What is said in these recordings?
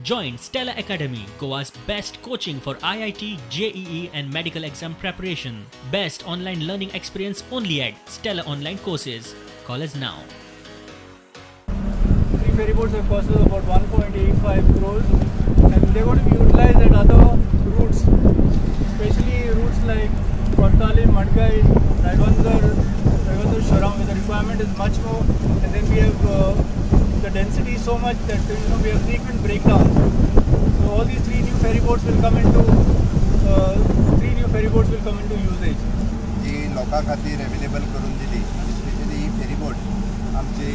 Join Stella Academy, Goa's best coaching for IIT, JEE, and medical exam preparation. Best online learning experience only at Stella Online Courses. Call us now. Three ferry boats have cost us about 1.85 crores, and they're going to be utilized at other routes, especially routes like Cortalim, Madkai, Ribandar, Ribandar Sharam, where the requirement is much more, and then we have the density is so much that we have frequent breakdowns. So all these three new ferry boats will come into usage. जी लोकां खातीर available करून दिली आनी specially ही ferryboat आमची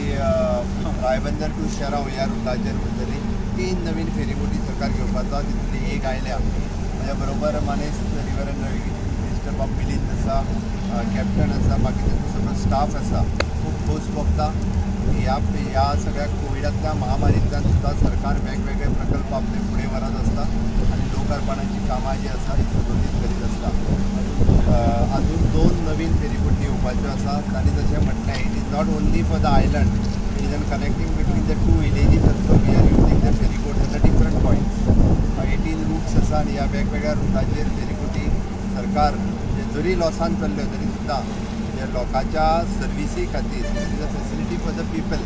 Ribandar two शेरांव ह्या रुटाचेर वतली. 3 नवीन फेरीबोटी सरकार घेवपाचो, तितूंतली एक आयल्या. म्हज्या बरोबर मानेस्त रिव्हर मिनिस्टर बाब मिलिंद आसा, कॅप्टन आसा, बाकीचे सगळो स्टाफ आसा. खूब खोस भोगता ह्या ह्या सगळ्या कोविडांतल्या महामारींतल्यान सुद्दां सरकार वेगवेगळे प्रकल्प आपले फुडें व्हरत आसता आनी लोकार्पणाची कामां जी आसा ही सुगोदीत करीत आसता. अजून 2 नवीन फेरीबोटी येवपाच्यो आसा. तांणी जशें म्हटलें, it is not only for the island, it is an connecting between the two villages also. We are using the ferryboat at the different points. 18 routes आसा आनी ह्या वेगवेगळ्या रुटाचेर फेरीबोटी सरकार जरी लॉसान चल्ल्यो तरी सुद्दां लोकांच्या सर्विसी खातीर, it is a facility for the people,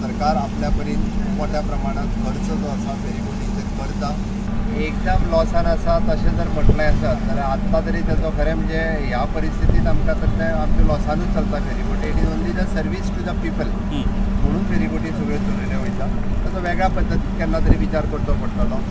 सरकार आपल्या परीन मोठ्या प्रमाणात खर्च जो आसा फेरीबोटीचेर करता. एकदम लॉसान आसा तशें जर म्हटलें आसत जाल्यार आत्तां तरी तेजो खरें म्हणजे ह्या परिस्थितींत आमकां तर तें आमचें लॉसानूच चलता फेरीबोटी. It is only the service to the people म्हणून फेरीबोटी सगळ्यो चलयल्यो वयता. ताचो वेगळ्या पद्दतीन केन्ना तरी विचार करचो पडटलो.